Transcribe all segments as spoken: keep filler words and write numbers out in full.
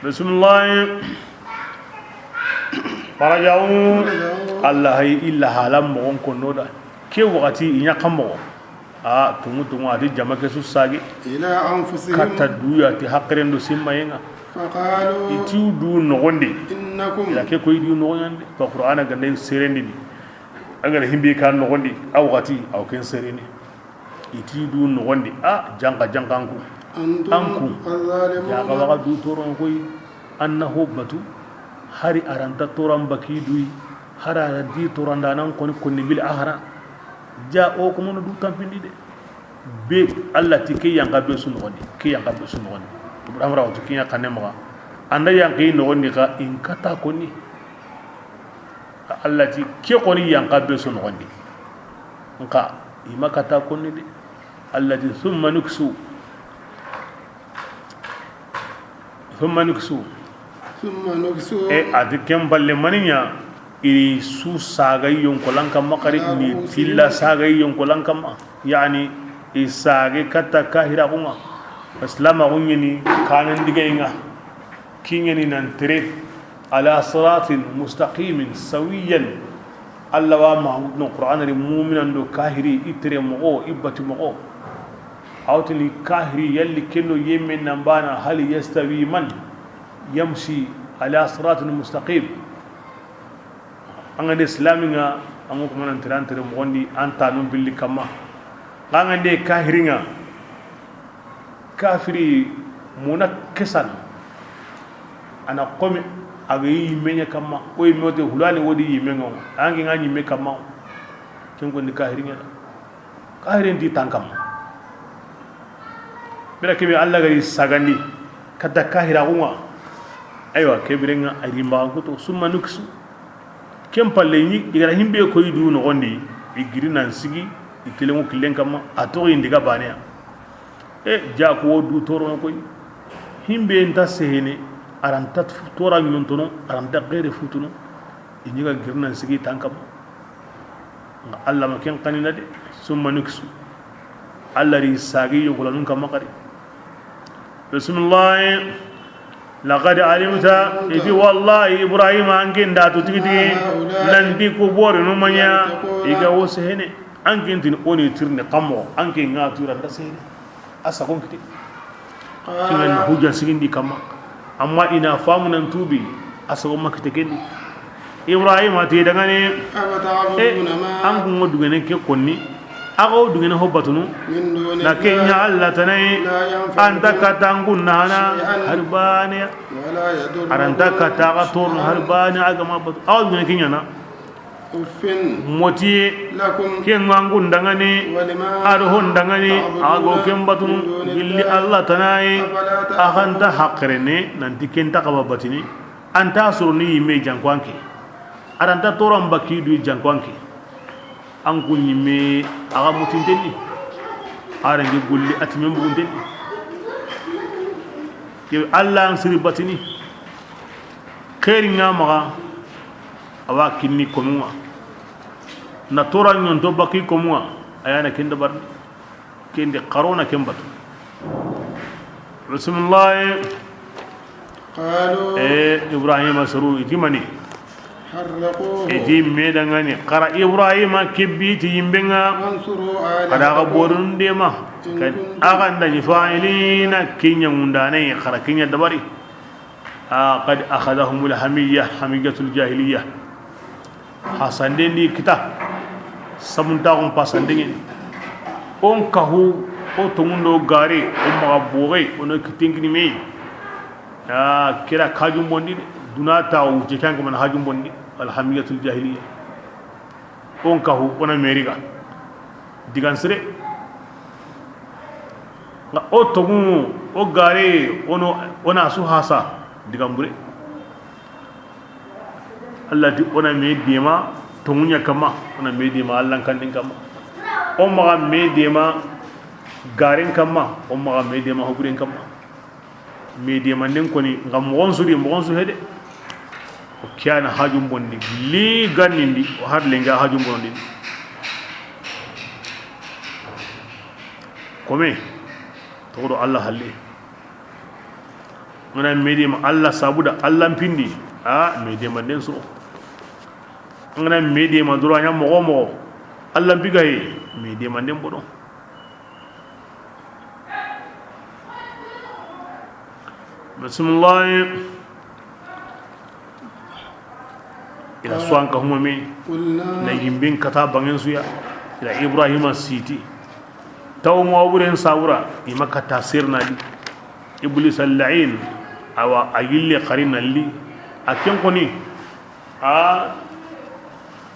Bisimilahi. Faraja'u. Faraja'u. Allah hay illa halan moxon konno da. Ke waxati i ɲa xa moxo. A tungu tungu a ti jama ke su sagi. Ila anfusihim. Katta duya ti haqiren do simmayenga. Faqalu. I ti du noxondi. Innakum. Ila ke koy du noxondi. Fa Qur'ana gande serendini. An ga na himbe kan noxondi. A waxati aw ken sereni. I ti du noxondi a janka jankanku. Antum. Anku. Azzalimuna. Ya ga waga du toron koy. Annahu batu. Hari aranta toran baki duyi. Hari aranti toran danan koni konni bil ahara. Ja o kuma no du tampindi de. Be Allah ti ke yanka be su noxondi. Ke yanka be su noxondi. Ibrahim rawatu ke yanka ne maxa. Anda yanki noxondi ka in kata konni. Allah ti ke xoni yanka be su noxondi. Nka i ma kata konni de. Allah ti summa nuksu. Summa nuksu. Summa nuksu. E a ti ken palle maniya. I su sagay yonkolan kamma xari ni tilla sagay yonkolan kamma. Yani i sage katta kahiraxunga. Islamaxu ɲeni kanan digayinga. Kiɲeni nan tere. Ala siratin mustaqimin sawiyan. Allah wa Muhammad no Qur'an ri mu'minan do kahiri i tere moxo i bati moxo. Awtini kahiri yalli kendo yemme nan bana hal yastawi man yamshi ala siratin mustaqim. An ga nde islaminga an ga kuma nan tere an tere moxondi an tanun billi kamma. An ga nde kahiringa. Kafiri muna kesan. Ana komi a ga yi yimme ɲa kamma o yimme o te hulani wodi yimme ŋa. An ga ŋa yimme kamma. Ken ko ni kahiri ŋa. Kahirin di tan kamma. Bira kebe Allah gari sagandi. Kata kahira kuma. Aywa kebire ŋa a rimba kuto summa nuksu. Ken palle ni i ga ra himbe koy du noxondi. I giri nan sigi i kilenŋu killen kamma a toxo indi ga baneya. E ja ko wo du torono koy. Himbe nta sehene. Aranta tora ɲontono aranta xere futuno. I ɲiga giri nan sigi tan kamma. Nga Allah ma ken kanina de. Summa nuksu. Allah ri sagi yogolanun kamma xari. Bismillah. Laqad alimta, i ti wallahi Ibrahima an ken da tu tigi tigi. Nanti ko bore no manya. I ga wo sehene. An ken tin oni tirni kammo an ken nga tura da sehene. A sagon kite. Kimen hujja sigindi kamma. Amma ina famu nan tubi a sagon ma kite kendi. Ibrahima ti dangane. E an kun dugene ke konni. Ago dugene ho batunu. Na kenya Allah tanai. Anta katangun nana harbane. Aranta kataga torno harbane agama batu. Ago dugene kenyana. Motiye. Ke ŋangu ndangani. Ado ho ndangani. Ago ken batunu gilli Allah tanayi. Axanta haqirene nanti ken ta xaba batini. Anta soroni yimme janko anke. Aranta toran baki du janko anke. An ku ɲimme axa mutintenni. Arangi gulli atimen buguntenni. Ke Allah an siri batini. Xeeri ŋa maxa. Awa kinni komunga. Na tora ɲonto baki komunga. Ayana ken dabarni. Kendi xarona ken batu. Bismillah. Qalu. E Ibrahima soru i ti mani. Harriquhu. I ti me dangani xara Ibrahima kebbi ti yimbenga. Wansuru alihatakum. Kada ga borun dema. Axa ndani fa'ilina kinya ngundane xara kinya dabari. Qad akhadhahumul hamiyya, hamiyyatul jahiliyya. Hasanden di kita. Samuntaxun pasanden ŋeni. On kahu o tongundo gare o maxa boxe o no kitenkini me. Ya kira kajum bondi de. Duna ta wuce kan ko man hajum bondi. Al hamiyyatul jahiliyya. On kahu o na meriga. Digan sire. Nga o togu o gare o no o na su hasa digan bure. Allah di o na me dema togunya kama o na me dema Allah kandin kama. O maxa me dema garen kama o maxa me dema hoburen kama. Me demanden koni nga moxon su di moxon su hede. O kiyana hajum bondi li gannindi o har lenga hajum bondi. Kome toxodo Allah halle. An ga na me deema Alla sabu da, Alla n pindi, a me deemanden soro. An ga na me deema doro, a ɲa moxo wo moxo, Alla n pigaye, me deemanden bono. Bisimilahi. I na suwan ka humami. Na yimben kata bangen suya. I na Ibrahima siti. Taw mo aburen sawura, i ma kata sirna di. Iblis al-la'in, awa a yille xari na li. A ken koni, a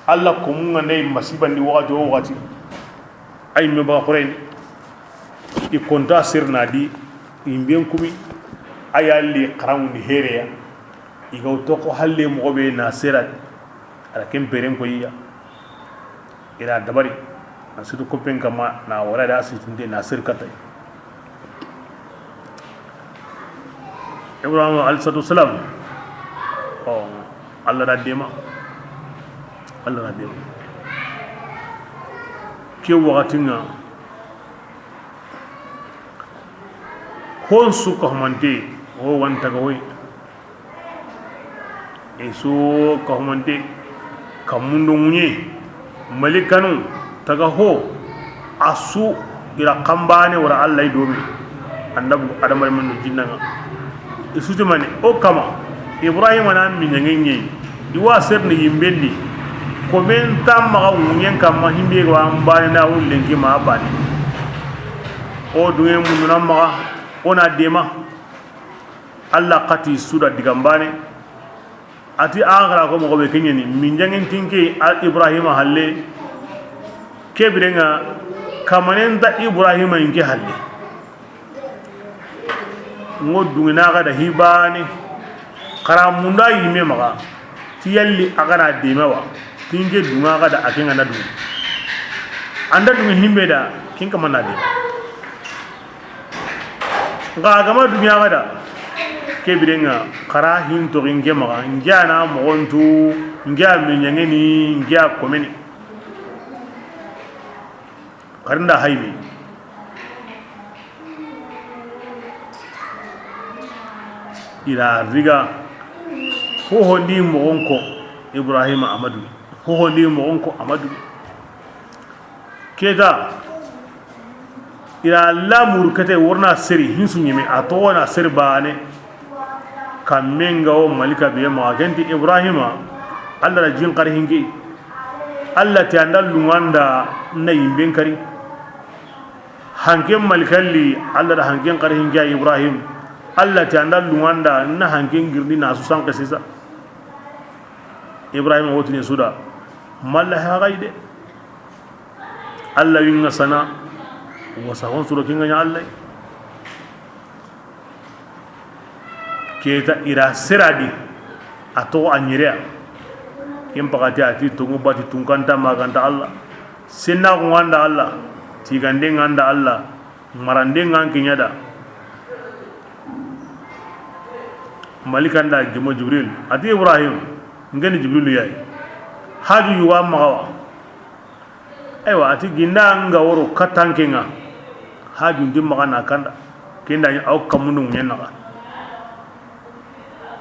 Alla ko mun ga ndey masiba ndi waxati wo waxati. Ay me ba xurayni. I konta sirna di, i mben kumi, a ya li xaramundi hereya. I ga toxo halle moxo be na sera, a da ken peren ko iya. I ra dabari, na situ kopen kama, na wara da sitinde na sir katay. Ibrahima alayhi salatu wasalam, o Alla da deema. Alla da deema. Ke waxatin ŋa, hon su ka humante, ho wanta ga woy. I su ka humante, ka mundo ŋuɲe, malikanu taga ho, a su i ra kambane wara Alla i domi. Annabu adamare men no jinna ŋa. I su ti mani, o kama, Ibrahima na mi ɲange ɲe, i wa serni yimbendi, komen ta maxa ŋuɲen kamma himbe ga wa n bane na wullenki ma bane. O dunge mundu na maxa, o na deema. Alla xati su da digan bane. A ti a xara ko moxo be ke ɲeni, minjangen tinke a Ibrahima halle, ke biren ŋa kamanen ta Ibrahima inke halle. Ŋo dungina ga da hibane, xara munda yimme maxa, ti yalli a ga na deema wa, tinke dunga ga da a ke ŋa na dungi. An da dungi himbe da, ken kama na deema. Nxa a ga ma duniya ga da, ke biren ŋa, xara hin toxi n ke maxa, n ke a na moxon tu, n ke a me ɲangeni, n ke a komeni. Xari n da haybe. I ra riga, hohondi moxon ko, Ibrahima Amadu, hohondi moxon ko Amadu. Keta, i ra lamuru kete, worna seri hinsu ɲeme, a toxo na seri bane. Kammen ga wo malika be maxa, ken ti Ibrahima, Alla da jin xari hinke. Alla ti an da lunganda na yimben kari. Hanken malikalli, Alla da hanken xari hinke a Ibrahim. Alla ti an da lunganda na hanken girdi na su sanke sisa. Ibrahima wotine su da, malla haxay de. Alla wi ŋa sana, wasa hon suro kinga ɲa Alla. Keta i ra sera di, a toxo a ɲireya. Ken paxati a ti tongu bati tunkanta maganta Alla. Sennaxu ŋa nda Alla, tigande ŋa nda Alla, marande ŋa n kiɲa da. Malikan da gemo Jibril, a ti Ibrahim, n ke ni Jibrilu yayi. Haju yuwa maxa wa. Aywa, a ti ginda nga woro katanke ŋa, hajun di maxa na kanda, kenda ɲa aw kamundu ŋuɲen naxa.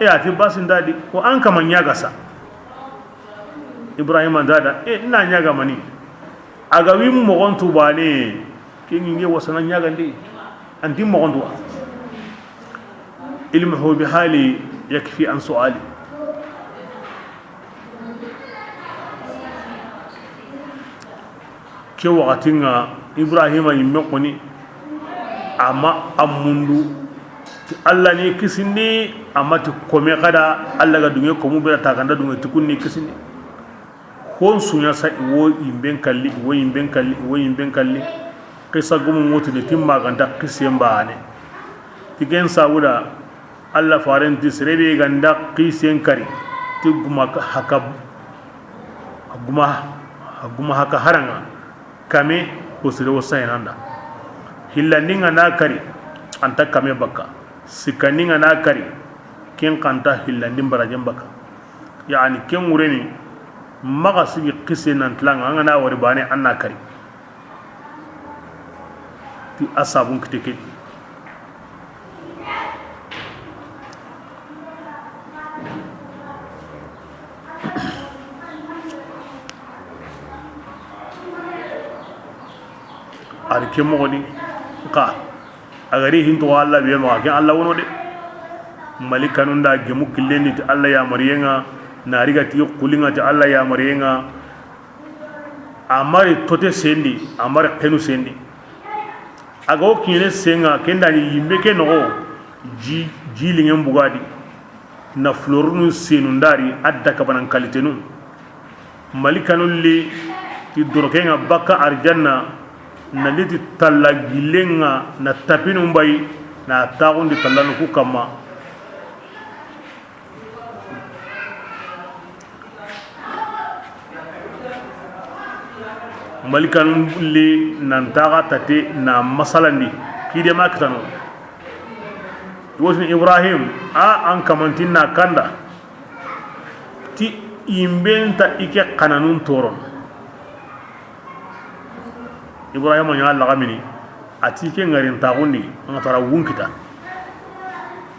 E, a ti basi nda di, ko an kama ɲaga sa. Ibrahima nda da, e, na ɲaga mani. A ga wi moxon tu bane, ke ŋi nge wasana ɲagandi, an ti moxon tu wa. Ilmuhu bi hali yakfi an suali. Ke waxatin ŋa, Ibrahima yimme xoni, a ma a mundu ti Alla ni kisindi, a ma ti kome xada, Alla ga dunge komu bera taxanda dunge ti kun ni kisindi. Hon suɲa sa, i wo yimben kalli, i wo yimben kalli, i wo yimben kalli. Xisa gumu ŋotini ti maganta xisen bane. Ti ken sabuda, Alla faren ti sere be ga nda xisen kari, ti guma haka, guma, guma haka haraŋa, kame ko sere wo sayenanda. Hillandi ŋa na kari, anta kame bakka. Sikkandi ŋa na kari, ken xanta hillandi mbarajen bakka. Yani ken ŋureni, maxa sigi xise nan tilaŋa, an ga na wari bane, an na kari. Ti a sabun kite ke. A ri ke moxo di, xa a ga ri hinto Alla be maxa, ke Alla wono de. Malikanun da gemu killen di ti Alla yamariyen ŋa, na ri ga ti xulinŋa ti Alla yamariyen ŋa. A mari tote sendi, a mari xenu sendi. A ga wo kiɲene senŋa, ken da ni yinbe ke noxo, ji, ji liŋen bugadi, na florunu senu ndari, a da kabanan kalitenu. Malikanun li ti doroken ŋa baka arjanna, na li ti talla gillen ŋa, na tapinu mbayi, na taxundi tallanu ku kamma. Malikanun li nan taxa tate na masalandi, kide ma kitano. Wosini Ibrahim, a an kamantin na kanda ti yinben ta i ke xananun toron. Ibrahima ɲa laxamini, a ti ke ŋarintaxundi, a ŋa tara wun kita.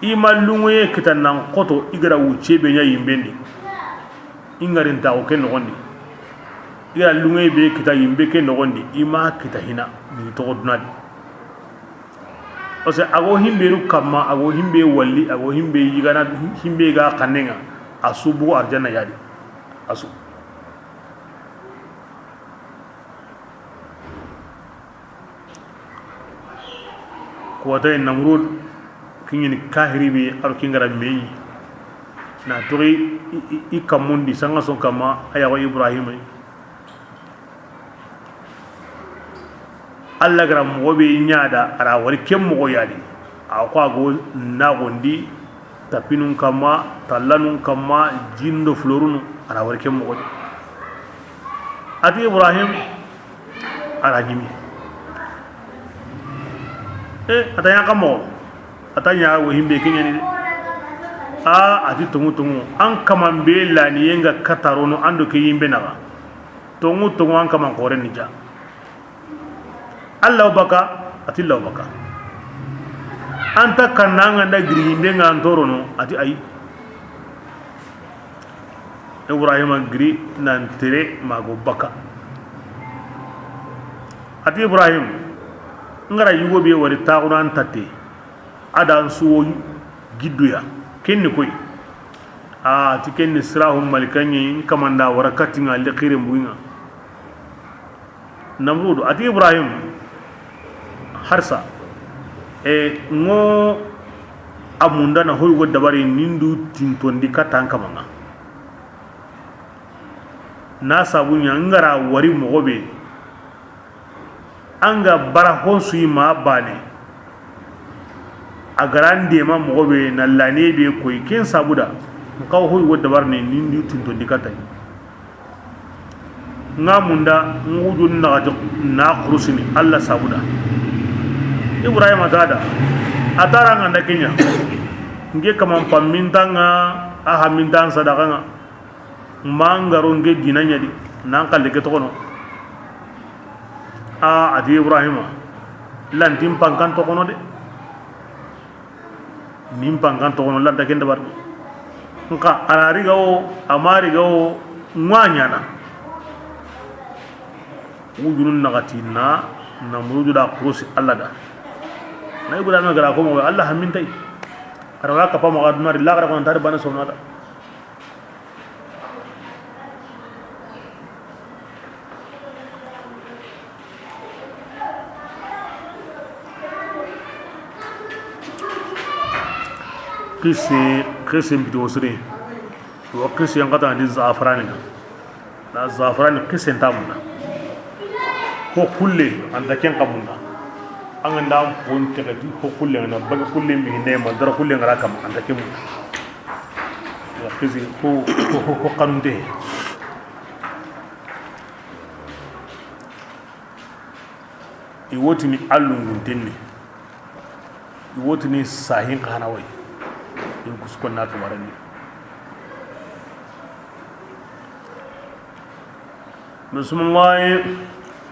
I ma lunŋoye kita nan xoto, i ga ra wucce be ɲa yinben di. I ŋarintaxu ke noxon di. I ga ra lunŋoye be kita yinbe ke noxon di, i ma kita hina, ni toxo duna di. Parce que a go himbe ru kamma, a go himbe walli, a go himbe yigana, himbe ga xannen ŋa, a su bugu arjanna yadi. A su. Kuwatayi Namrud, kiɲini kahiri be, a ro kingara meyi. Na toxi i, i, i kammundi, sanga son kamma, a yaxo Ibrahima. Alla ga ra moxo be ɲa da, a ra wari ken moxo yadi. A ko a go naxondi, tapinun kamma, tallanun kamma, jindo florunu, a ra wari ken moxo di. A ti Ibrahim, a ra ɲimi. E, a ta ɲa xa moxo, a ta ɲa wo himbe ke ɲani de. A, a ti tonŋu tonŋu, an kaman be laniyen ŋa katarono, an do ke yinbe naxa. Tonŋu tonŋu an kaman xoren ni ja. Alla wo baka, a ti Alla wo baka. An ta kanna an ga nda giri yinbe ŋa an torono, a ti ayi. Ibrahima giri nan tere mago baka. A ti Ibrahim, n ga ra yugo be wari taxuna an tatte, a da an suwo gidduya, ken ni koy. A ti ken ni sirahu malikanɲe, n kamanda wara katiŋa le xire mbuyiŋa. Namrudu a ti Ibrahim, harsa, e, ŋo a munda na hoy go dabari nindu tintondi katan kamaŋa. Na sabu ɲa n ga ra wari moxo be, an ga bara honsuyi ma bane. A ga ra n dema moxo be na lane be koy, ken sabuda n xaw hoy wo dabarni nindi tintondi katay. Nga munda n wujun naxati na xurusini Alla sabuda. Ibrahima tada a tara nga nda kenya. Nge kaman pamminta nga, a haminta n sadaka nga. Ma n garo n ke dina ɲa di, nan xalle ke toxono. A, a ti Ibrahima, lantin pankan toxono de. Nin pankan toxono, lanta ken dabar. Nxa a na riga wo, a ma riga wo, ŋa ɲana. Wujunu naxati na, Namurudu da korosi Alla da. Na Ibrahima gara ko mo Alla hamintay. A ra wa kapa maxa duna di, laxara ko nan tari bana sonata. Kisi, kisi mpiti wosiri. Wa kisi yan kata di zafarani. Na zafarani kisi nta munda. Ho kulle anta ken ka munda. An ga nda pon tegati ho kulle na baga kulle mbi ne ma dara kulle ngara kam anta ken munda. Wa kisi ko, ko, ko, ko kanunte. I wotini allungunten ni. I wotini sahin xana way. I kuskon na kamarandi. Bismillahi.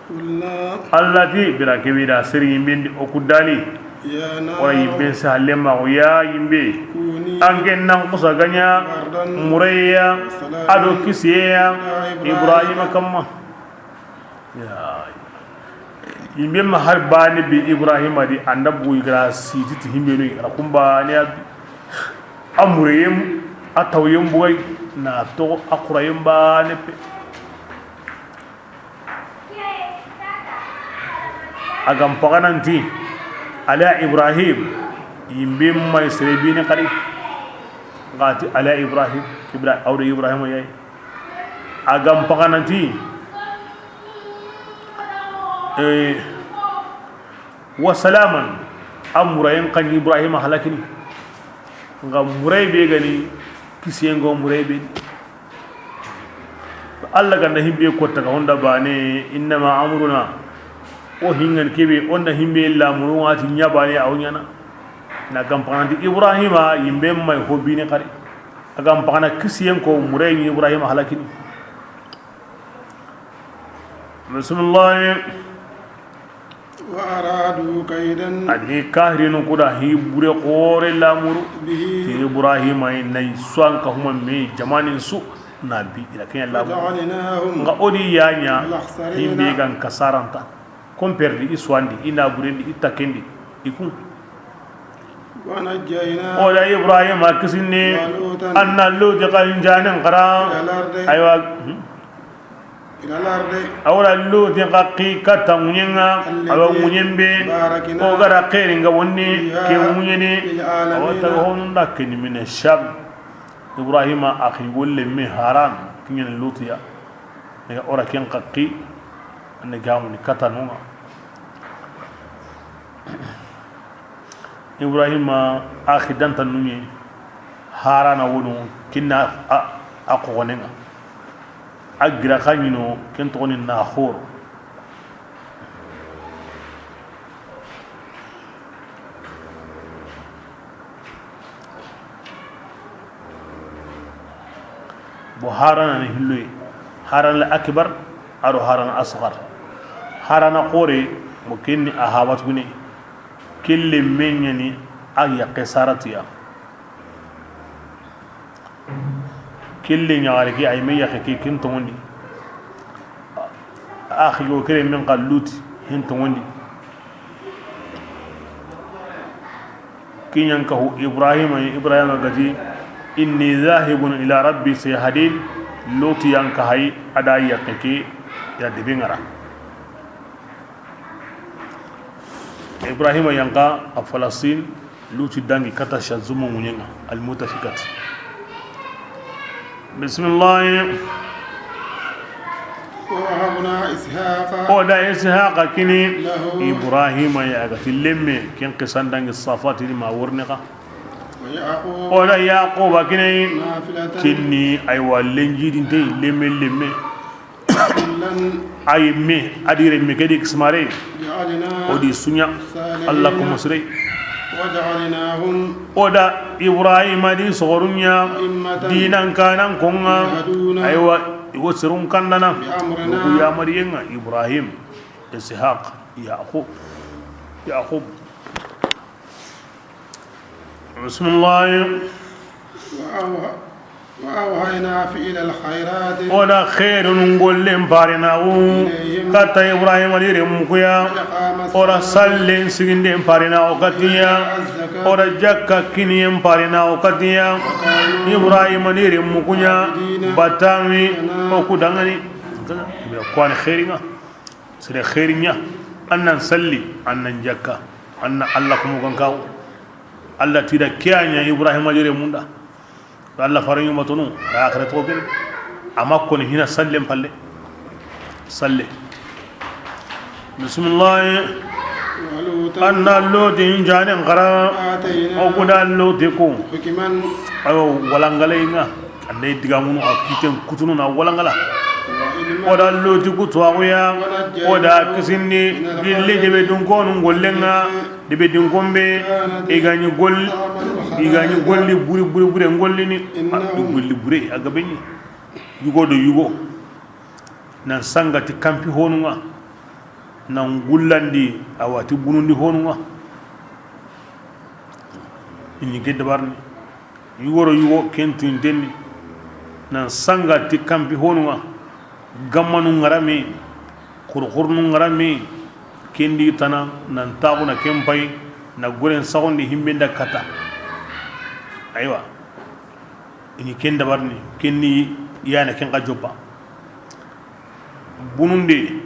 Walla. Alla ti bira kebe da siri yimbendi o kudali. Wala yimben sa lema ya yimbe. An ken nan kusa ganya murayya ado kisiya Ibrahima kamma. Ya. Yimbe ma har bani bi Ibrahima di anda bu igra siti ti himbe no ra kumba ne abi. Amureyem atawyem bugai na to akurayem bane pe. A ga n pagananti, ala Ibrahim, yimbe may sere bine xadi. Ngati ala Ibrahim, Ibra-, awde Ibrahima yayi. A ga n pagananti, eh, wa salaman, a murayen kan Ibrahima halakini. Nga muray be gani, kisiyen go muray be. Allah ganda himbe kotta ka honda bane, innama amruna. O hingan kebe, onda himbe lamuru ngati nya bane a wonyana. Na ga n pagananti Ibrahima, yimbe may hobine xari. A ga n pagana kisiyen ko muray ni Ibrahima halakini. Bismillah. وأرادوا كيدا. Ani kahirinu kuda hi bure xore lamuru. به. Ti Ibrahima nay suan ka huma me jamanin su na bi ila kenya lamuru. فجعلناهم. Nga odi yanya. الأخسرين. Himbe gan kasaranta. Kon perdi i suandi, i naburendi, i takendi, i kun. ونجيناه. O da Ibrahima kisini. ولوطا. Anna Luti kan janen xara. إلى الأرض. Aywa. Hmm? Awra Luti xa ki katta ŋuɲenga, awa ŋuɲen be, o gara xeeri nga wonni ke ŋuɲeni, awa taga honu nda keni mina Sham. Ibrahima a xi golle me Haran, kiɲen Luti ya. Daga ora ken xa ki, ande gamuni katta nunga. Ibrahima a xidanta nuɲe Harana wono kinna a, a xoxonenga. A gira xa ɲino ken toxoni Naxoro. Bo Harana ni hilloye, Harana al akbar, aro Harana asgar. Harana xore, mo kenni a habatugune. Kelle meɲani a yaqe Saratu ya. Kelle ɲaxare ke ay me yaqe ke ken toŋondi. A xigo kere men xa Luti hen toŋondi. Kiɲan kahu Ibrahima, Ibrahima gati, inni dhahibun ila rabbi sayahdin. Luti yan kahay a da yaqe ke ya debe ŋara. Ibrahima yanka a Falastin, Luti dangi kata Shazuma ŋuɲenga, al mutafikat. Bismillah. ووهبنا إسحاق. O da Ishaqa kini. له. Ibrahima ya gati lemme, ken qisan dangi Safati ni ma worne ka. ويعقوب. O da Yaquba kini. نافلة. Kinni aywa lenjidinte lemme lemme. Ay me, a di renme ke di kismare. O di suɲa. Allah ko musre. O da Ibrahima di sogoruɲa. Dinan kanan konga. Aywa, i wo serun kandana. Ku yamariyenga Ibrahim, Ishaq, Yaqub. Yaqub. Bismillah. وأوحينا فعل الخيرات. O da xeerun gollen parenaxu. إليهم. Katta Ibrahima di renmu kuya. وإقام الصلاة. O da sallen siginden parenaxu katiya. وإيتاء الزكاة. O da jakka kiniyen parenaxu katiya. وكانوا. Ibrahima di renmu kunya. عابدين. Batami. لنا. O ku dangani. Ibra kwani xeeringa. Sere xeeriɲa, an nan salli, an nan jakka, an na Allah kumu gankawo. Allah tida kiyanya Ibrahima jere munda. Allah faranyu matunu, ya kare to gel. Amma koni hina sallen palle. Salle. Bismillah. ولوطا. An na Luti janen xara. آتيناه. O kuda Luti ku. حكما. Ayo, walangalainga. Ande digamunu a kiten kutunu na walangala. O da Luti ku tuwaxuya. O da kisindi gilli debe dunkonu ngollenga. Debe dunkonbe i gaɲi gol, i gaɲi golli buri buri bure ngollini. A du golli bure a gabeɲi. Yugo do yugo. Nan sangati kampi honunga. Nan gullandi awati bunundi honunga. I ɲi ke dabarini, yugo ro yugo ken tuwinten ni, nan sanga ti kanpi honu ŋa, gammanu ŋarami, xurxurnu ŋarami, ken di tana, nan taxu na ken pay, na goren saxondi himbe nda kata. Aywa, i ɲi ken dabarini, ken ni yana ken xa joppa. Bununde,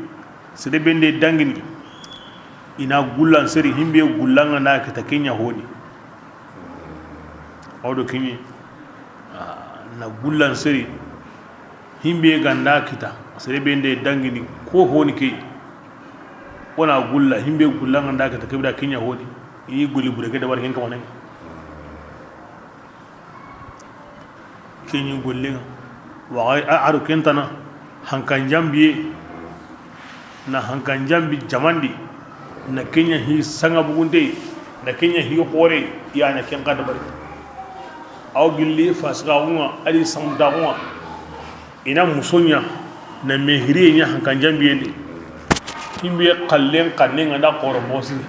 sere be nde dangini, i na gullan seri himbe gullan ŋa nda kita ken ɲa honi. Aw do ken ɲi, a, na gullan seri himbe ga nda kita, sere be nde dangini ko honi ke. O na gulla himbe gullan ŋa nda kita ke be da ken ɲa honi. I ɲi golli bure ke dabari ken kamanen ŋa. Ken ɲi gollen ŋa. Wa a, a do ken tana, hankan jambiye, na hankan jambi jamandi, na ken ɲa hi sanga bugunde, na ken ɲa hi xore, ya na ken xa dabari. Aw gilli fasixaxu ŋa, a di samuntaxu ŋa. I na muso ɲa, na mehiriye ɲa hankan jambiyen di. Himbe xallen xannen ŋa nda xoro moxo siri.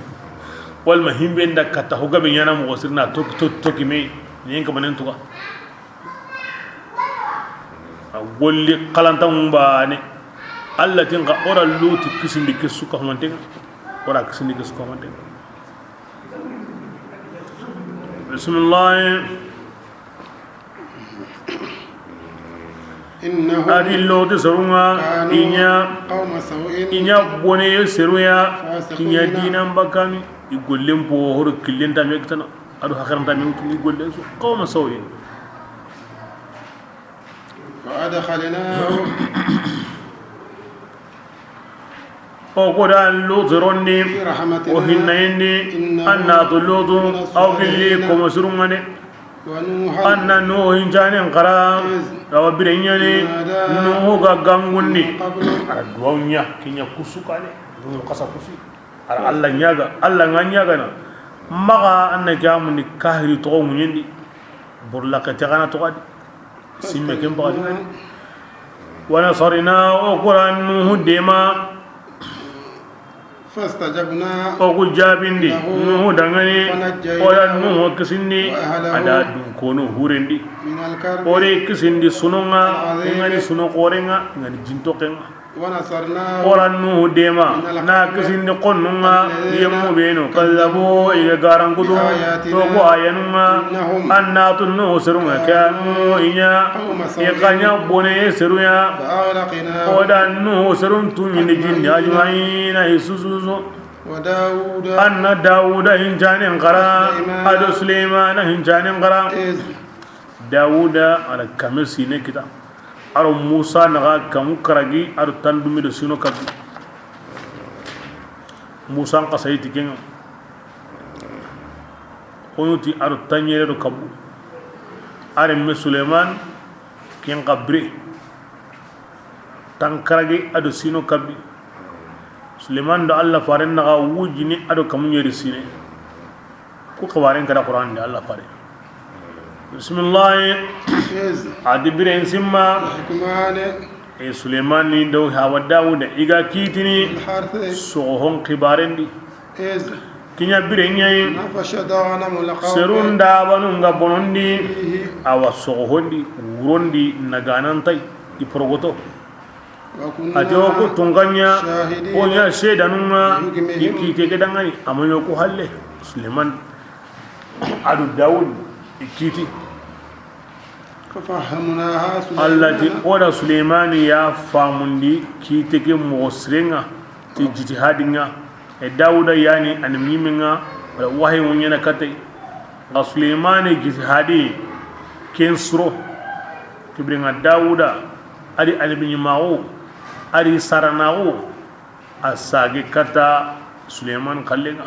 Walma himbe nda kata ho gabe ɲana moxo siri na toki, toki, toki me, ɲen kamanen tuga. A golli xalantaŋu baane. Alla ti n xa o ra Luti kisindi ke su ka humanten ŋa. O ra kisindi ke su ka humanten ŋa. Bisimilahi. إنهم A di Luti serun ŋa, كانوا i ɲa, قوم سوء i ɲa bone seru ya, فاسقين i ɲa dinan bakani, i gollen po horo killen ta me kitana, a do hakiran ta me wutuni gollen su, قوم سوء. وأدخلناهم O ko da Lutu rondi, في رحمتنا o hinna indi, إنه anna to Lutu, من aw gilli الصالحين ko musurungane. ونوحا Anna Nuhu hinjanen xara, إذ awa bire ɲani, نادى Nuhu ga gangundi. من قبل A ra duwaw ɲa, ke ɲa kusu kane, Nuhu xasa kusu. A ra Alla ɲaga, Alla nga ɲagana. Maxa anna ke amundi kahiri toxo ŋuɲendi. Burla ke texana toxadi. Simme ken baxadi. ونصرناه O ko ra Nuhu dema. فاستجبنا O ku jabindi, له Nuhu dangani, فنجيناه o da Nuhu kisindi, وأهله a da dunkono hurendi. من الكرب O re kisindi sunonga, العظيم i ngani suno xorenga, i ngani jintokenga. ونصرناه O ra Nuhu dema, من الكرب na kisindi xonnunga, الذين yemmu benu, كذبوا kazabu, i ga garankutu, بآياتنا to ko ayanunga, إنهم anna to Nuhu serunga, كانوا kanu, i ɲa, قوم سوء i xa ɲa bone seruya. فأغرقناهم O da Nuhu serun tuɲindi jinni أجمعين ajmaina i sususu. وداود Anna Dawuda hinjanen xara, وسليمان a do Suleymana hinjanen xara. إذ Dawuda a ra kame sine kita. A ro Musa naxa kamu karagi, a ro tandumi do sino kabi. Musa n xasa yiti kenga. Xonuti a ro tanɲere do kabu. A renme Suleymana ken xa bire. Tankarage a do sino kabi. Suleymana do Alla faren naxa wujini a do kamu ɲeri sine. Ku xibaren kada Qur'an di Alla fare. Bisimilahi. إذ A di biren simma. يحكمان E Suleymani do hawa Dawuda i ga kitini. في الحرث Soxohon xibaren di. إذ Ke ɲa bire ɲa yi. نفشت غنم القوم Serun dabanu nga bonondi. فيه Awa soxohondi, wurondi, naganantai, i porogoto. وكنا A ti o ku tunga ɲa, شاهدين o ɲa sedanunga, لحكمهم i kite ke dangani, a ma ɲo ku halle. Suleymana a do Dawuda i kiti. ففهمناها سليمان Alla ti o da Suleymani ya famundi kite ke moxo sirenga, ti jitihadinga. E Dawuda yani a ni mimenga, wala wahayi ŋuɲena katay. Nga Suleymani jitihadi ken suro. Kibringa Dawuda, a di annabi ɲimaxu, a di saranaxu, a sage kata Suleymani xallenga.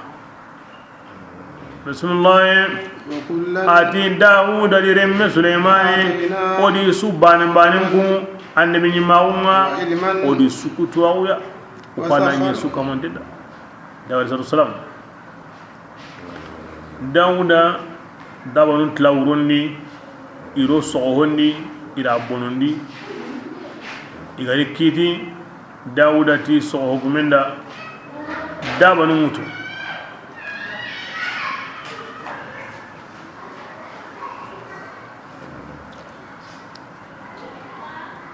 Bisimilahi. وكلا A ti Dawuda di renme Suleymani, آتينا o di su banen banen ku, annabi ɲimaxunga, وعلما o di su kutuwaxuya. O kana وسخر ɲe su kamanteda. Dawuda alayhi salatu wasalam. Dawuda dabanun tila wurondi, i ro soxohondi, i ra bonondi, i ga ri kiti. Dawuda ti soxo hukumenda, dabanu ŋutu.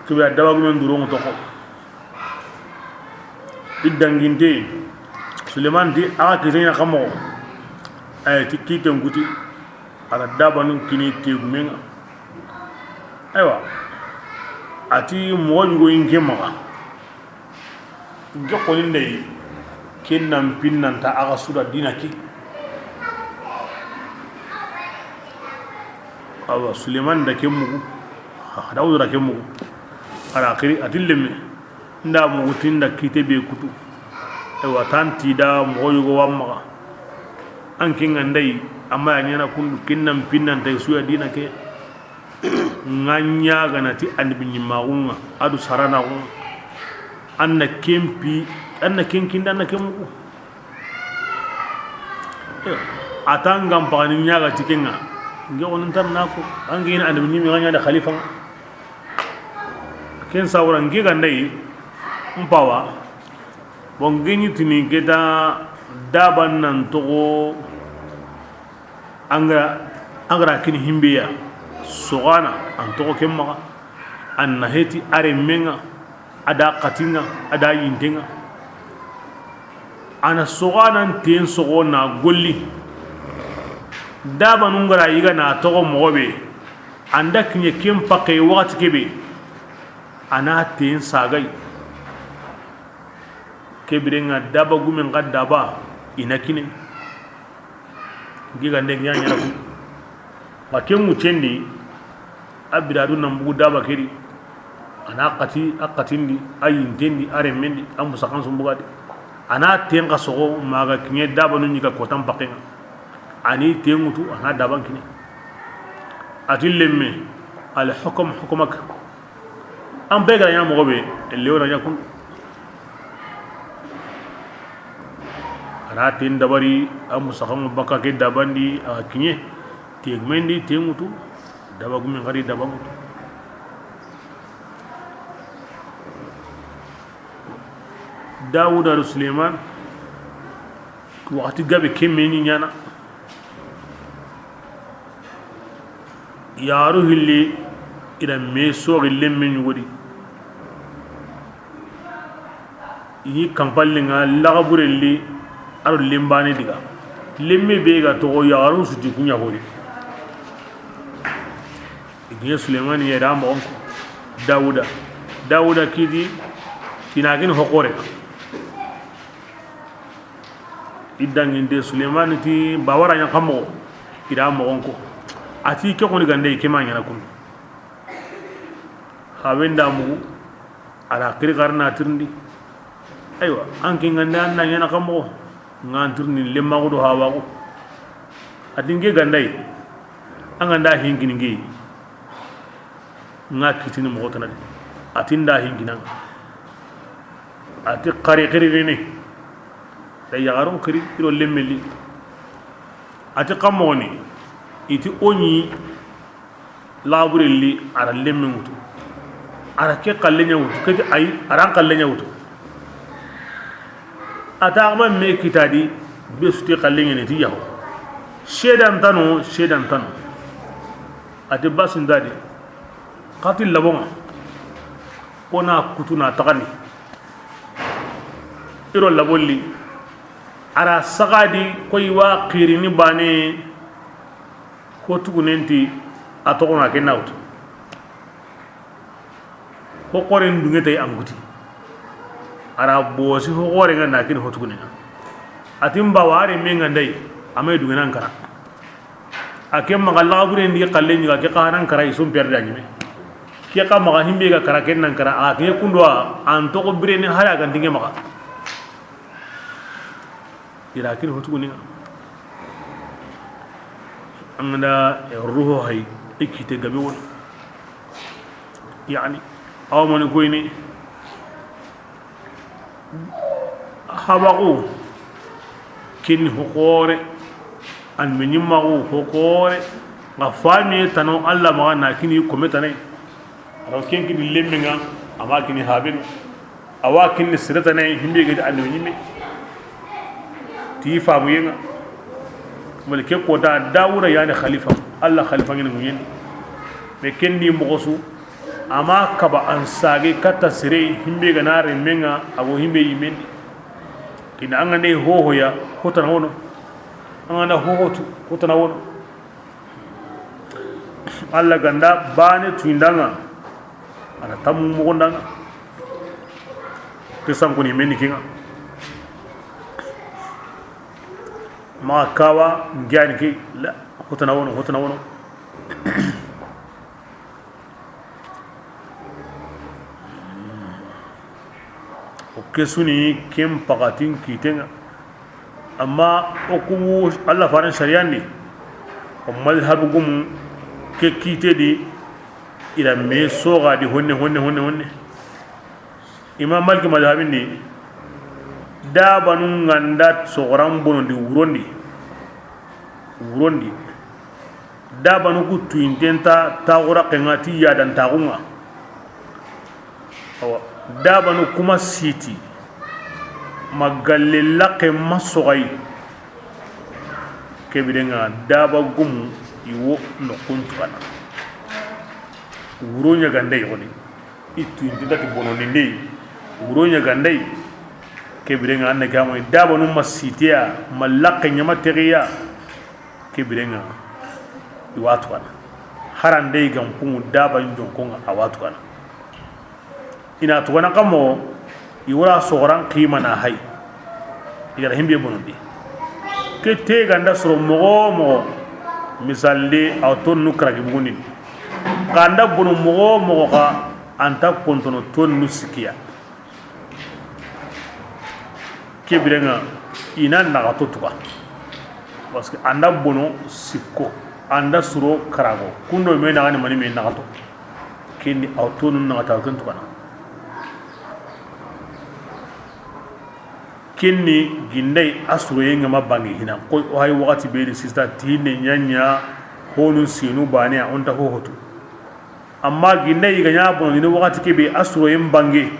Kebe a daba gumen duron toxo. I danginte, Suleymani ti, a ga kite ɲa xa moxo. Ayi, ti kiten kuti. A da dabanun kini tegumen ŋa. Aywa. A ti moxo yugo yi n ke maxa. N ke xoni n da yi, ken nan pinnanta a ga suda dina ke. Awa, Suleymani da ke mugu, Dawuda da ke mugu. A ra xiri, a ti lemme, n da mugu ti n da kite be kutu. Aywa, tan ti da moxo yugo wa maxa. An ke ŋa n da yi, amma ya ɲana kundu, ken nan pinnanta i suya dina ke. N ga ɲaagana ti annabi ɲimmaxun ŋa, a do saranaxun ŋa. An na ken pi, an na ken kinda, an na ken mugu. A ta n ga n paxani ɲaaga ti ken ŋa. N ke xoni n ta na ko, an ke ɲi annabi ɲimme ŋa ɲa da xalifa ŋa. Ken sawura n ke ga n da yi, n pawa. Bon, n ke ɲi tini ke ta daban nan toxo. An ga, an ga ra kini himbeya, soxana, an toxo ken maxa, an na heti a renmen ŋa, a da xatin ŋa, a da yinten ŋa. A na soxanan ten soxo na golli. Dabanun ga ra yiga na toxo moxo be, an da kiɲe ken paxe waxati ke be, a na ten sagay. Ke biren ŋa daba gumen xa daba, i na kine. N ke ga n da yi ɲa ɲana ko. Ma ken ŋuccendi, a biradu nan bugu daba ke di. A na xati, a xatindi, a yintendi, a renmendi, a musaxan su n buga di. A na ten xa soxo, ma ga kiɲe dabanu ɲi ga kotan paxen ŋa. A ni ten ŋutu, a na daban kine. A ti lemme, al hukm hukmak. An be ga ra ɲa moxo be, lewo na ɲa kun. A ra ten dabari, a musaxan ŋa baka ke dabandi, a kiɲe. Tegumen di, ten ŋutu, daba gumen xa ri daba ŋutu. Dawuda do Suleymani, waxati gabe ke me ɲi ɲana. Yaxaru hilli i da me soxi lemme ɲugo di. I ɲi kanpalle ŋa laxabure li, a do lembane diga. Lemme be ga toxo yaxarun su ti ku ɲa hori. I kiɲe Suleymani ya da moxon ko. Dawuda. Dawuda kiti, tina kini hoxore. I danginte Suleymani ti, bawara ɲa xa moxo, i da moxon ko. A ti ke xoni ga n da yi ke ma ɲana kundu. Hawen da mugu, a ra xiri xari na tirindi. Aywa, an ke ga n da yi an na ɲana xa moxo, n ga n tirindi lemmaxu do hawaxu. A ti n ke ga n da yi, an ga n da hinkini n ke yi. N ga kitini moxo tana di. A ti n da hinkina. A ti xari xiri rini. Da yaxarun xiri i do lemme li. A ti xa moxoni. I ti o ɲi laxabure li a ra lemme ŋutu. A ra ke xalle ɲa ŋutu. Ke ti ayi, a ra n xalle ɲa ŋutu. A ta xa ma me kita di, be su ti xalle ɲene ti yaxo. Sedan tano, sedan tano. A ti basin da di. Xati labon ŋa. Ko na kutu na taxandi. I do labon li. A ra saxadi koy wa xirini bane. Ho tugunen ti a toxo na ke na wutu. Ho xoren dunge tay an kuti. A ra bosi ho xoren ŋa na kini ho tugunen ŋa. A ti n bawa, a renme ga n da yi, a ma yi dunge nan kara. A ke maxa laxaburen di xalle ɲi ga ke xa nan kara, i su n perde a ɲime. Ke xa maxa himbe ga kara ken nan kara, a ke kundu wa an toxo birene hari a ga n dinge maxa. I ra kini ho tugunen ŋa. An ga da ruho hay, i kite gabe wona. Yani, awa mani koyni, habaxu, kini ho xore, an me ɲimmaxu ho xore, nga famiye tano Allah maxa na kini kome tane. A ra ken kini lemmen ŋa, a ma kini haben ŋa. A wa kini sere tana yi, himbe ga ti annabi ɲimme. Ti famuyen ŋa. Wala ke kota Dawuda yani xalifa. Allah xalifa ŋa ni muɲen. Mais ken di moxo su, Ama kaba an sage katta sere himbe ga na renme ŋa, a go himbe yimendi. Kina an ga ne hohoya, hotana wono. An ga na hohotu, hotana wono. Alla ganda bane tuinda ŋa, a na tammu mogonda ŋa. Ke sankoni meni ke ŋa. Ma kawa ngiani ke la, hotana wono, hotana wono. O ke su ni ken pakatin kite ŋa. Amma o kumu Alla faren sariyan di, o madhabu gumu ke kite di, i ra me soga di honne, honne, honne, honne. Imam Malik madhabin di, dabanu ŋa nda sogoran bonondi wurondi, wurondi. Dabanu ku tuinten ta taxura ke ŋa ti yadantaxu ŋa. Awa, dabanu kuma siti, ma galle laxe ma soxayi. Ke bire ŋa daba gumu i wo noxun tugana. Wuro ɲagandey xoni. I tuinten ta ti bonondindey. Wuro ɲagandey. Ke bire ŋa an na ke amoyi dabanu ma sitiya, ma laxe ɲama texiya. Ke bire ŋa i wa tugana. Harandey gan kuŋu daba jonko ŋa a wa tugana. I na tugana xa moxo, i wara sogoran ximana hay. I ga ra himbe bonondi. Ke te ganda soro moxo moxo, misalde, a wa tonnu karagi bugundini. Xa nda bono moxo moxo xa, anta kontono tonnu sikiya. Ke bire ŋa i na naxato tuga. Parce que anda bono sikko, anda suro karago, kundo me naxani mani me naxato. Kendi a wa tonu naxata, a wa ken tugana. Kenni gindey a suroye ŋa ma bangi hina. Koy o hay waxati be di sista tinde ɲaɲa honu sinu bane a onta hohotu. Amma gindey i ga ɲa bonondini waxati ke be a suroyen bange.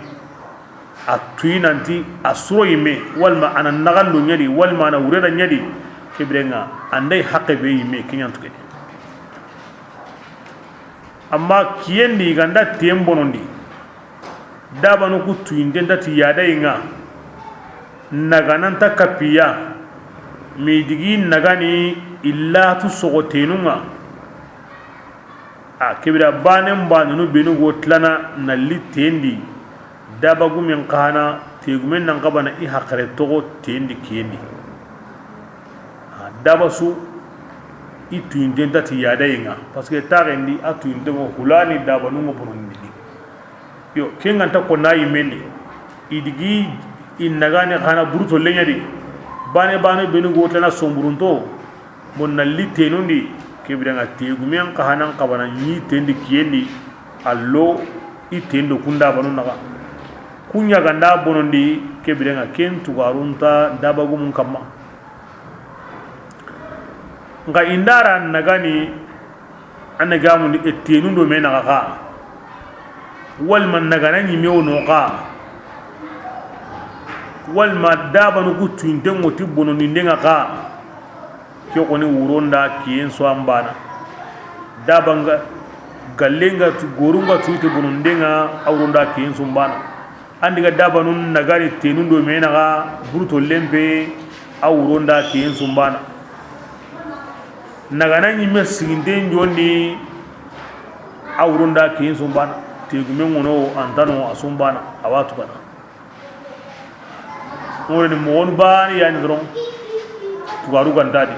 A tuyi nanti a suro yimme, walma a na naxando ɲa di, walma a na wureda ɲa di. Ke bire ŋa anday haqe be yimme, ke ɲantu ke. Amma kiyen di i ganda ten bonondi. Dabanu ku tuyinten ta ti yadayi ŋa. Nagananta kapiya. Mi digi nagani illatu soxotenu ŋa. A ke bire banen banunu benu go tilana na li tendi. Daba gumen xana tegumen nan xabana i haqare toxo tendi kiyendi. A daba su i tuyinten ta ti yadayi ŋa, parce que taxendi a tuyinten ŋo hulani dabanu ŋo bonondini. Yo, ke ŋa nta konna yimendi. I digi i nagani xana buruto leɲa di. Bane bane benu go tilana somburunto. Mo na li tenundi, ke bire ŋa tegumen xahanan xabana ɲi tendi kiyendi, allo i tendo kunda banu naxa. Kuɲa ganda bonondi, ke bire ŋa ken tugarunta dabagumun kamma. Nxa indara nagani, a na gamundi e tenundo me naxa xa. Walma nagana ɲimewo no xa. Walma dabanu ku tuyinten ŋo ti bononinde ŋa xa. Ke xoni wuronda kiyen so an bana. Daba ŋa galle ŋa tu goru ŋa tu te bononde ŋa a wuronda kiyen so bana. Andi ga dabanun nagani tenundo me naxa buruto lempe a wuronda kiyen so bana. Nagana ɲimme siginten jondi a wuronda kiyen so bana. Tegumen ŋono antano a so bana a wa tugana. Ŋoreni moxonu bani yani doron. Tugaru ganta di.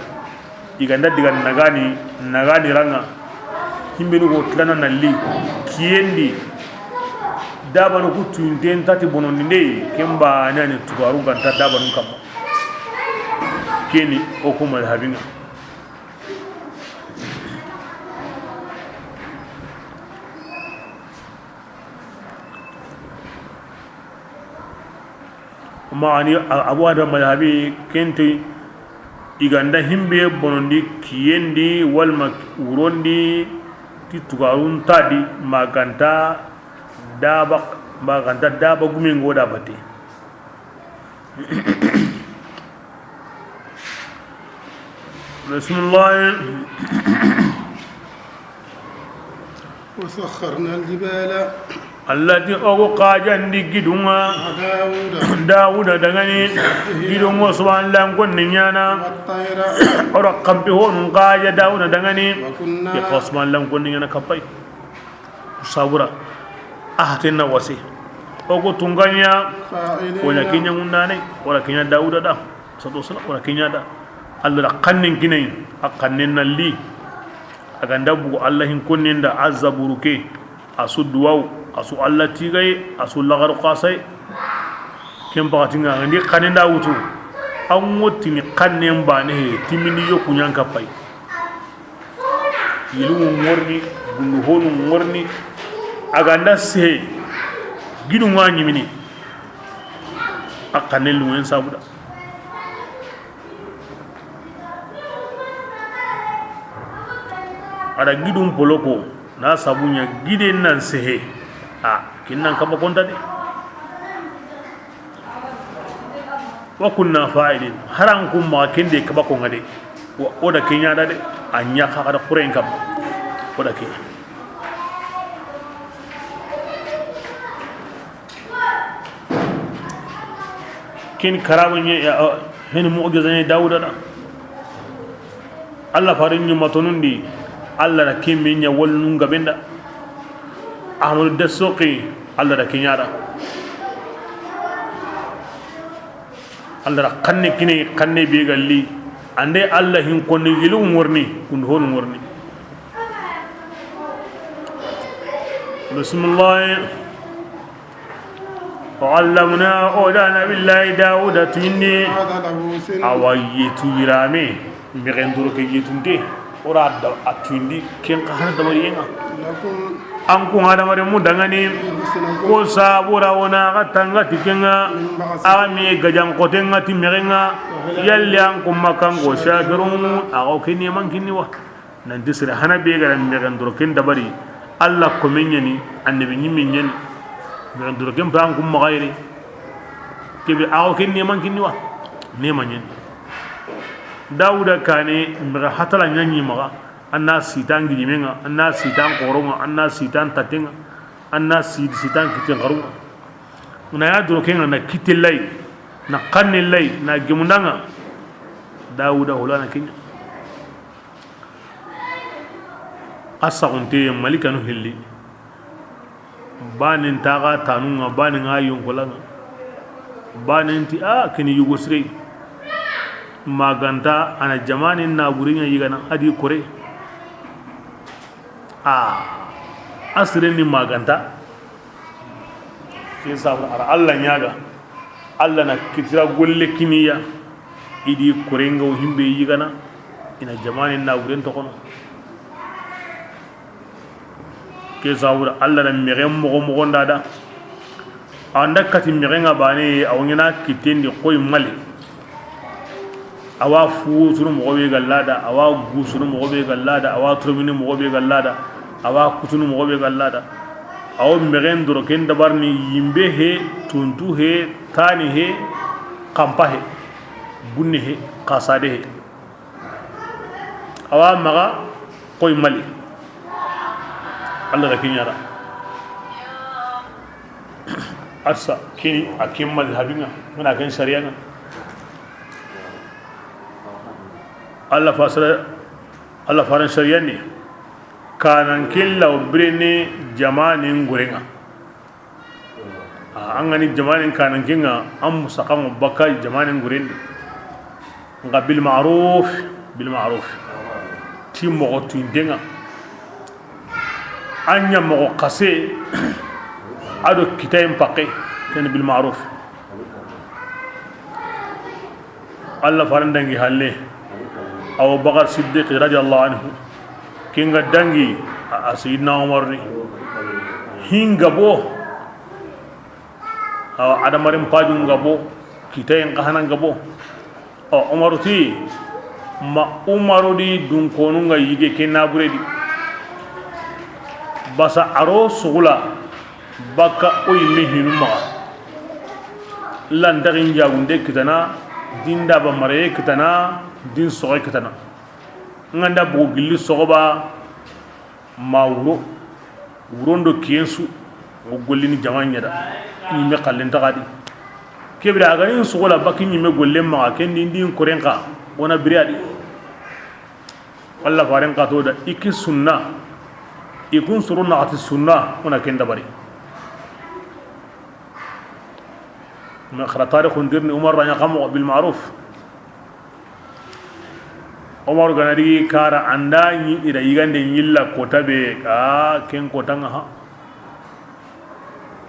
I ganda diga nagani, nagani ranga. Himbenu go tilana nalli. Kiyendi. Dabanu ku tuyinten ta ti bonondinde. Ken bani ani tugaru ganta dabanu kamma. Keni o ku madhabi ŋa. Mani Abu Hanifa madhabi kenti, i ganda himbe bonondi kiyendi walma wurondi ti tugarun ta di, maganta daba, maganta daba gumen go da bate. Bismillah. وسخرنا الجبال. Alla ti o ga xajandi gidun ŋa. مع داود. Dawuda danŋa ni. يسبحن. Gidun ŋa subhanallah ko ni ɲaana. والطير. O ra xanpi honu xaja Dawuda danŋa ni. وكنا. I xa subhanallah ko ni ɲaana kapay. Sabura. A hatenna wase. O ga tunŋa ɲa. فاعلين. O ɲa ke ɲa ŋundane. O ra ke ɲa Dawuda da. Salatu wasalam, wala ke ɲa da. Alla da xannen kini a yi, a xannen na li. A ga nda bugu Alla hin konne nda a zaburu ke, a su duwawu, a su Alla tigaye, a su laxaru xasaye. Ken paxati ŋa, a ga ndi xannen da wutu. An ŋa tini xannen bane he, timini yoku ɲa n kapay. Yiluŋu ŋorni, gundu honu ŋorni. A ga nda sehe, gidun ŋa ɲimini. A xannen luŋen sabu da. A da gidun poloko na sabu ɲa giden nan sehe. A kin nan kaba konta de. Wa kunna fa'ilin, haran kun maxa ken de kaba ko ŋa de. Wa o da ke ɲa da de. A ɲa xa da xuren kaba. O da ke. Ken karama ɲa, ya, hen mu'jiza ɲa Dawuda da. Alla farin ɲuma tonundi, Alla da ken me ɲa wallun gaben da. Ahmadu Dasoki, Alla da ke ɲa da. Alla da xanne kini a yi, xanne be ga li. An da Alla hin konne yiluŋu ŋorni, gundu honu ŋorni. Bismillah. وعلمنا, o da Nabillahi Dawuda tuyindi. فضرب له سن. Awa yetu yirame, mexen doroke yetunte, o ra da a tuyindi, ken xa hana dabariyen ŋa. لكم. An ku hadamarenmu danŋa ni, في حصونكم. Ko sabura o na xa tanga ti ken ŋa, من بعده. A mi gajan xoten ŋa ti mexen ŋa, yalli an ku makanko شاكرون, a xa o ke neman kinni wa. Nanti sere hana be ga ra mexen doroken dabari, Alla komen ɲa ni, annabi ɲimme ɲa ni, mexen doroken pa an kun maxa yere, kebe a xa o ken neman kinni wa, nema ɲa ni. Dawuda kane mexe hatala ɲa ɲi maxa, an na sitan gidimen ŋa, an na sitan xoron ŋa, an na sitan taten ŋa, an na si-, sitan kitten xarun ŋa. Na ya doroken ŋa na kitte lay, na xanne lay, na gemundan ŋa. Dawuda holana ke ɲa. A saxunte malikanu hilli. Banen taxa tanun ŋa, banen ŋa yonkolan ŋa. Banen ti a kini yugo sire. Maganta a na jamanen naburen ɲa yigana a di kore. A, a siren ni maganta. Ken sabu a ra Alla ɲaga. Alla na kitira golle kini a ya. I di korenŋa wo himbe yigana. I na jamanen naburen toxono. Ken sabu da Alla na mexen moxo moxon da da. An da kati mexen ŋa bane, a wo ɲaana kitten di xoyi mali. A wa futunu moxo be ga lada, a wa gusunu moxo be ga lada, a wa turumini moxo be ga lada, a wa kutunu moxo be ga lada. A wo mexen doroken dabarini yinbe he, tuntu he, tani he, xanpa he, bunne he, xasade he. A wa maxa xoyi mali. Alla da ke ɲa da. Arsa kini a ken mazhabin ŋa, mana ken sariyan ŋa. Alla fasara, Alla faran sariyan ni. Kanan ken law birene jamanen guren ŋa. A, an ga ni jamanen kanan ken ŋa, an musaqan ŋa bakka jamanen guren di. Nxa bil ma'ruf, bil ma'ruf. Ti moxo tuinten ŋa. An ɲa moxo xase, a do kitayen paxe, ken bil ma'ruf. Alla faran dangi halle. Abu Bakar Siddiq radiyallahu anhu. Ken ga dangi a, a Sayyidina Umar ni. Hinga bo. Awa, adamaren pajun ga bo, kitayen xa hana ga bo. O, Umaru ti, ma Umaru di dunkonun ŋa yige ke nabure di. Basa a ro sugula, bakka o yimme hinu maxa. Lantaxin jagunde kitana, din daba mareye kitana, din soxe kitana. N ga nda bogu gilli soxoba, ma wuro. Wuron do kiyen su, o gollini jama ɲa da, ɲimme xallen taxa di. Ke bire a ga ni soxola baki ɲimme gollen maxa, ken di ndi n koren xa, o na bire a di. Alla faren xa to da, i ki sunna, i kun soro naxati sunna, o na ken dabari. Mais xara tarixun dirni Umar ra ɲa xa moxo bil maruf. Omar ga na digi kara anda ɲi ida yigande ɲilla kota be, a ken kota ŋa ha.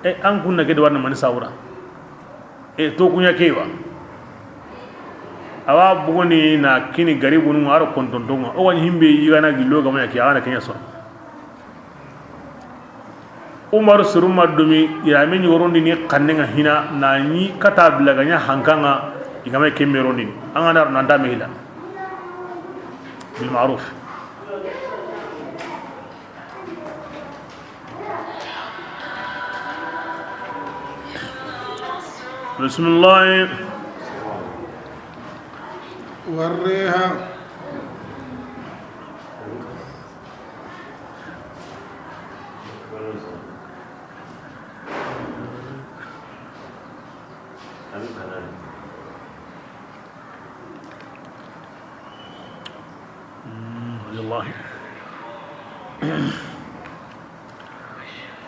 E an kunna ke de warna mani sawura. E to kunya ke wa. Awa buguni na kini garibunu ŋa aro kontonto ŋa. O wani himbe yigana gillo ga ma ya ke, a ga na kenya so. Umar suruma dumi, yirame ɲi worondini xanne ŋa hina, na ɲi kata bila ga ɲa hanka ŋa, i ga ma kemme rondini. An ga na ro nanta me hila. Bil maruf. Bismillah. والريح. Radiyallahu.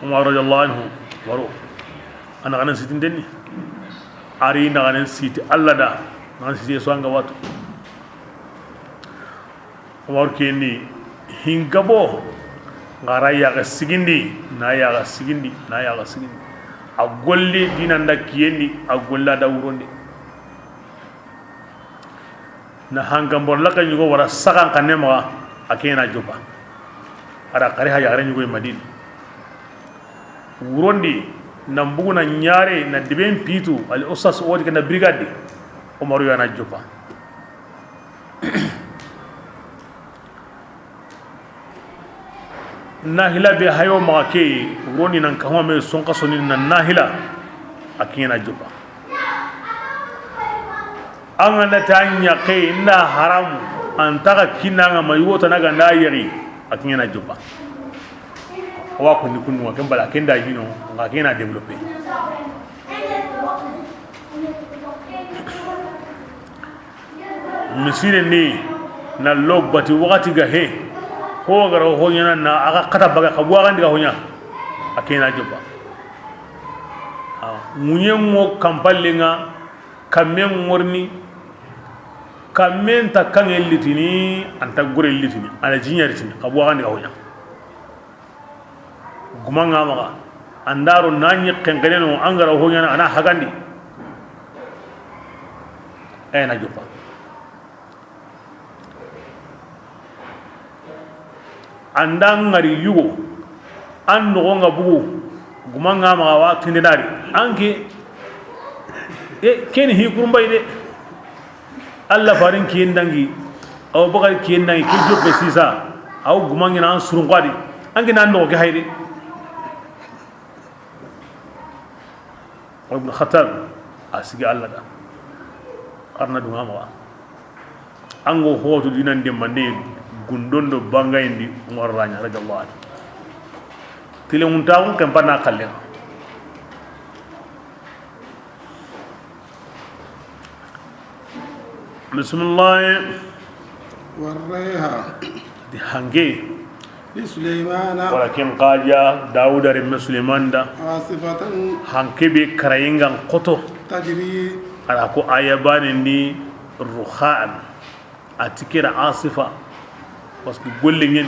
Umar radiyallahu anhu, waro. Ana ganan sitin denni. Ari na ganan siti Allah da. Ganan siti so anga watu. Umar kendi, hingabo, ngara yaga sigindi, na yaga sigindi, na yaga sigindi. A golli dinanda kiyendi, a golla da wurondi. Na hankan bor laka ɲugo wara sagan kanne maga, a kena jopa. Ara kari ha yagare ɲugo Madina. Wurondi, na mbugu na ɲare, na diben pitu, ali osas odi kena brigade, Umaru yana jopa. Nahila be hayo maga ke, wuroni nan kahome sonka soni na nahila, a kina jopa. An ga na ta ɲa ke nda haramu, an taga kinanga ma yugo tana ga nda yari, a kina jopa. Wa kunni kunnu wa ken bala ken da yino, nga kina développer. Misire ni na lo bati wakati ga he, ho gara ho ɲana na aga kata baga ka buwa gandi ga ho ɲa, a kena jopa. Munye mo kampalle nga, kamme ngorni, kamme nta kange litini, anta gore litini, ana jinya litini, ka buwa gandi ga ho ɲa. Guma nga maga, andaro na ɲi xenxeneno, an gara ho ɲana, ana hagandi. Ena jopa. Anda ngari yugo, an nogo nga bugu, guma nga maga wa tinde dari. Anke, e, ken hi kurumbay de. Allah farin kiyen dangi, aw bakar kiyen dangi, ki joppe sisa, aw gumangina an surun qadi, an gina ando ke hayri. Ibn Khattab, a sigi Allah da, arna dunga mawa. Ango hoto dinan de mande, gundondo bangayndi Umar ranya radiyallahu anhu. Tile muntaxun kempana kallen. Bismillah. والريح. Di hanke. لسليمان. Wala ken kaja Dawuda remme Suleiman da. عاصفا. Hanke be karayengan koto. تجري. Ala ko aya bane ni ruhaan. A ti kera asifa, parce que golle ŋen,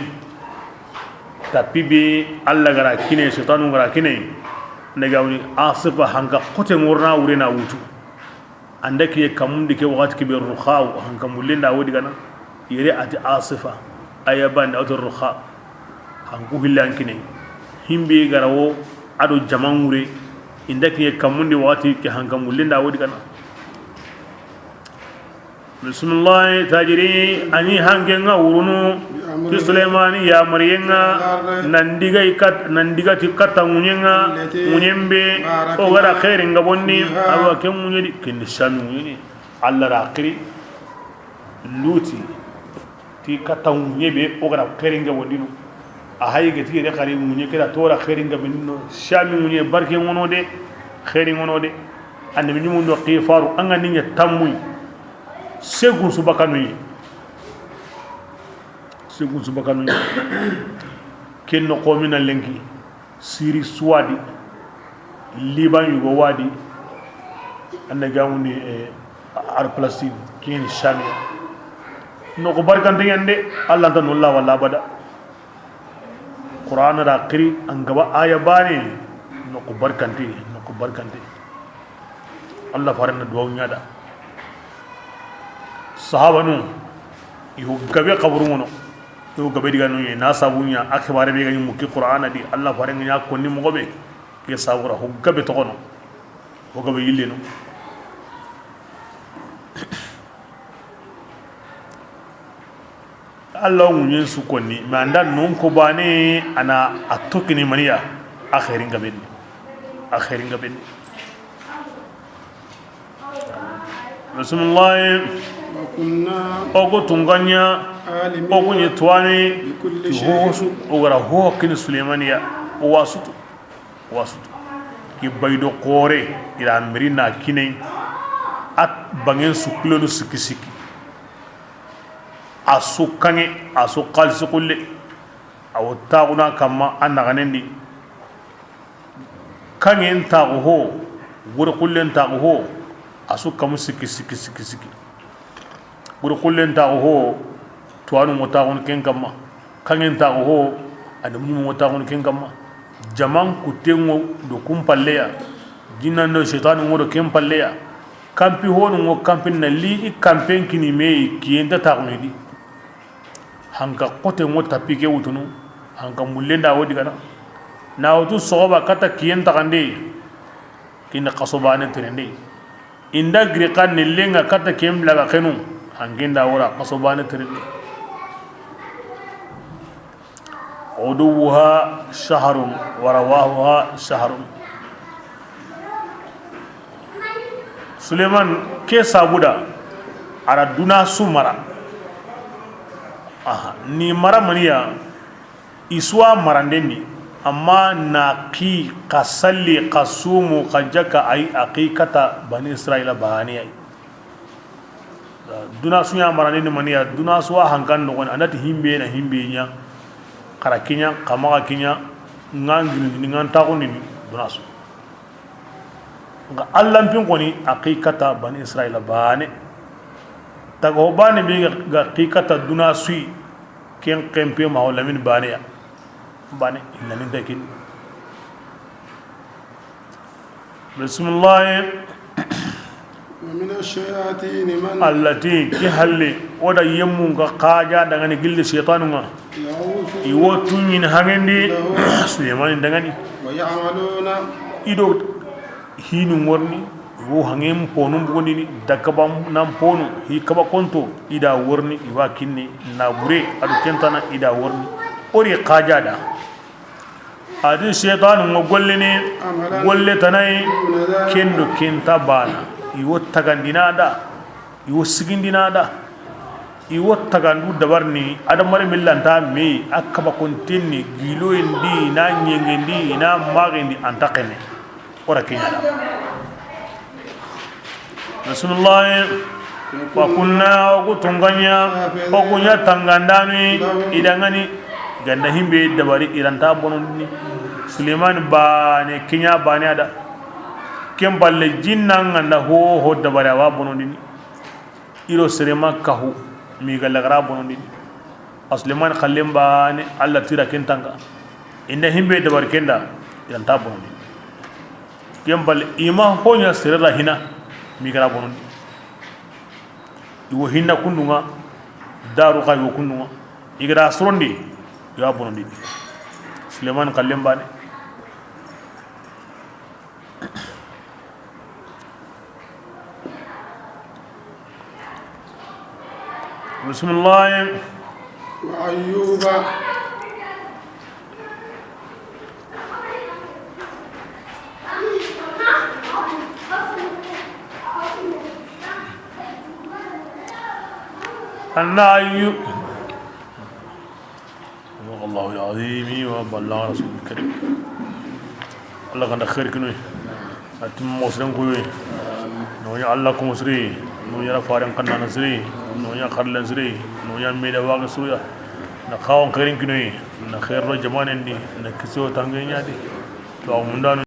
tapi be Allah gara kine, shaytanu gara kine, ne ga woni asifa, hanka kote ŋorna wure na wutu. Anda kiye kamundi ke wakati ke be ruxaw, hanka mullen da wodi gana, yere a ti asifa, aya bande a ti ruxa, hanku hillan kine, himbe gara wo, ado jaman wure, inda kiye kamundi wakati ke hanka mullen da wodi gana. Bismillah, tajri, a ni hanke nga wurunu, ti Suleymani yamariye nga, nan diga i kat-, nan diga ti katta ŋuɲe nga, ŋuɲen be, o gara xeeri nga bonni, awa ke ŋuɲe di, ken ni Sami ŋuɲe ni. Allah ra xiri, Luti, ti katta ŋuɲe be, o gara xeeri nga bonni no. A hayi ga ti yere xari ŋuɲe ke da tora xeerin ga binno, Sami ŋuɲe barke ŋono de, xeeri ŋono de. Annabi ɲumun do xifaru, an ga ni ɲa tammuy, segun su bakanu ye. Segun su bakanu ye. Ken no xomina lenki, Siri su wa di, Liban yugo wa di, an na gamundi, eh, ar Palestine, ken Sami. Noxu barkante ɲan de, Allah nta nolla wala abada. Qur'ana da xiri, an gaba aya bane, noxu barkante, noxu barkante. Allah faren na duwawu ɲa da. Sahabanu, i ho gabe xaburu ŋono, i ho gabe diga nuye, na sabu ɲa, a xibare be ga ɲi muki Qur'ana di, Allah faren ɲa konni moxo be, ke sabura ho gabe toxono, ho gabe yilleno. Allah ŋuɲen su konni, mais an da non ko bane, a na a tokini maniya, a xeerin ga benni, a xeerin ga benni. Bismillahi. وكنا O ku tunga ɲa, عالمين o ku ɲi tuwani, بكل ti شيء. Ho su, o gara ho kini Sulemaniya, o wasutu, wasutu. Ki baydo xore, ira miri na kine, a bangen su kilonu sikki sikki. A su kaŋe, a su xalisi xulle. A wo taxuna kamma a naxanen di. Kaŋen taxu ho, wuri xullen taxu ho, a su kamu sikki, sikki, sikki, sikki. Wuri xullen taxu ho, tuwanu ŋo taxunu ken kamma. Kaŋen taxu ho, a da muɲumu ŋo taxunu ken kamma. Jaman kutten ŋo do kun palleya. Jinnan do seytanu ŋo do ken palleya. Kampi honu ŋo kampin na li i kampen kini me yi kiyen ta taxunu di. Hanka xote ŋo tapi ke wutunu, hanka mullen da wo digana. Na wutu soxoba kata kiyen taxande, kini xaso bane terende. Inda giri xanne lenga kata ken blaga xenu, hanken da wora xaso bane terende. Uduwuha shahrun wa rawahuha shahrun. Suleiman ke sabuda, a ra duna su mara. Aha, ni mara maniya, i su wa maranden di, amma na xi, xa salli, xa sumu, xa jakka, ay, a xi kata Bani Israila bane ay. Duna su ɲa marandini maniya, duna su wa hankan noxoni, a na ti himbe na himbe ɲa, xa ra kiɲa, xa maxa kiɲa, ŋa ngirindini, ŋa ntaxundini, duna su. Nxa Allan pin xoni, a xi kata Bani Israila bane. Taga ho bane be ga xi kata duna su yi, ken xempe ma ho lamini bane ya. Bane, i na min ta kin. Bismillahi. ومن الشياطين من Allati, ki halle, o da yemmun ga xaja dangani gilli shaytanu ŋa. يغوصون I wo tuɲin hangendi, له Sulemani dangani. ويعملون I do hinu ŋorni, i wo hangen ponu bugundini, dakaba nan ponu, hi kaba konto, i da worni, i wa kinni, na bure, a do kentana, i da worni. O ri xaja da. A di shaytanu ŋa gollini, golle tana yi, kendo kenta bana. I wo tagandina da, i wo sigindina da, i wo tagandu dabarni, adamare millanta me, a kaba kontenni, giloyendi, na ɲengendi, na maxendi, anta xene. O ra kiɲa da. Bismillahi. Wa kunna, o ku tunga ɲa, o ku ɲa tangandani, i dangani, ganda himbe dabari, i ra nta bonondini. Sulemani bane, kiɲa bane a da. Ken balle jinna ŋa nda ho, ho dabari, a wa bonondini. I do sere ma kahu, mi ga lagara bonondini. A Sulemani xallen bane, Alla ti ra ken tanga. I nda himbe dabari kenda, i ra nta bonondini. Ken balle, i ma ho ɲa sere ra hina, mi ga ra bonondi. I wo hinna kundu ŋa, daru xa i wo kundu ŋa. I ga ra sorondi, i wa bonondi. Sulemani xallen bane. Bismillahi. وأيوب. Anna Ayu-, الله يا Azimi wa balla rasul karim. Allah ganda xeeri kinoy. A ti moxo siren kuyoy. No ya Allah ko siri. No ya faren kanna siri. No ya xarlen siri. No ya meda waga suya. Na xawon xeerin kinoy. Na xeero jamanen di. Na kiso tange ñadi. To a mundano.